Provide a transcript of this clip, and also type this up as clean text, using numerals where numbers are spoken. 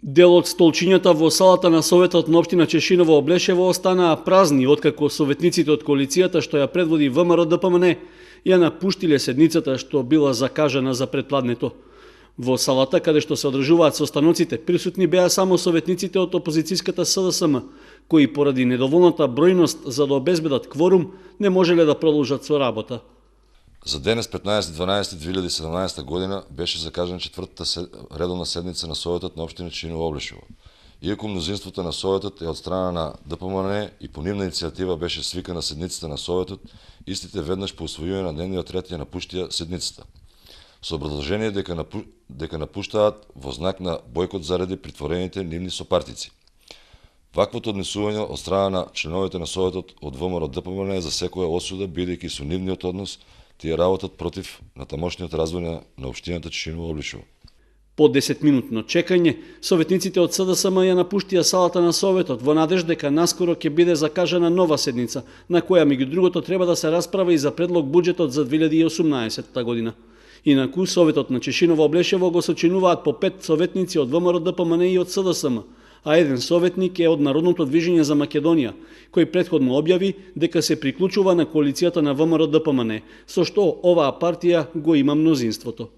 Дел од столчињата во салата на Советот на општина Чешиново Облешево останаа празни, откако советниците од коалицијата што ја предводи ВМРО ДПМН ја напуштиле седницата што била закажана за претпладнето. Во салата, каде што се одржуваат состаноците, присутни беа само советниците од опозицијската СДСМ, кои поради недоволната бројност за да обезбедат кворум, не можеле да продолжат со работа. За денес 15.12.2017 година беше закажана четвртата редовна седница на Советот на општина Чешиново Облешево. Иако мнозинството на Советот е од страна на ДПМН и по нивна иницијатива беше свикана седницата на Советот, истите веднаш по усвојување на дневниот ред ја напуштија седницата, со образложение дека напуштаат во знак на бојкот заради притворените нивни сопартици. Ваквото однесување од страна на членовите на Советот од ВМРО ДПМН за секоја осуда, бидејќи со нивниот однос тие работат против на тамошниот развој на општината Чешиново Облешево. По 10-минутно чекање, советниците од СДСМ ја напуштија салата на Советот во надеж дека наскоро ќе биде закажана нова седница, на која меѓу другото треба да се расправа и за предлог буџетот за 2018 година. Инаку, Советот на Чешиново Облешево го сочинуваат по 5 советници од ВМРО ДПМН и од СДСМ, а еден советник е од Народното движење за Македонија, кој претходно објави дека се приклучува на коалицијата на ВМРО ДПМН, со што оваа партија го има мнозинството.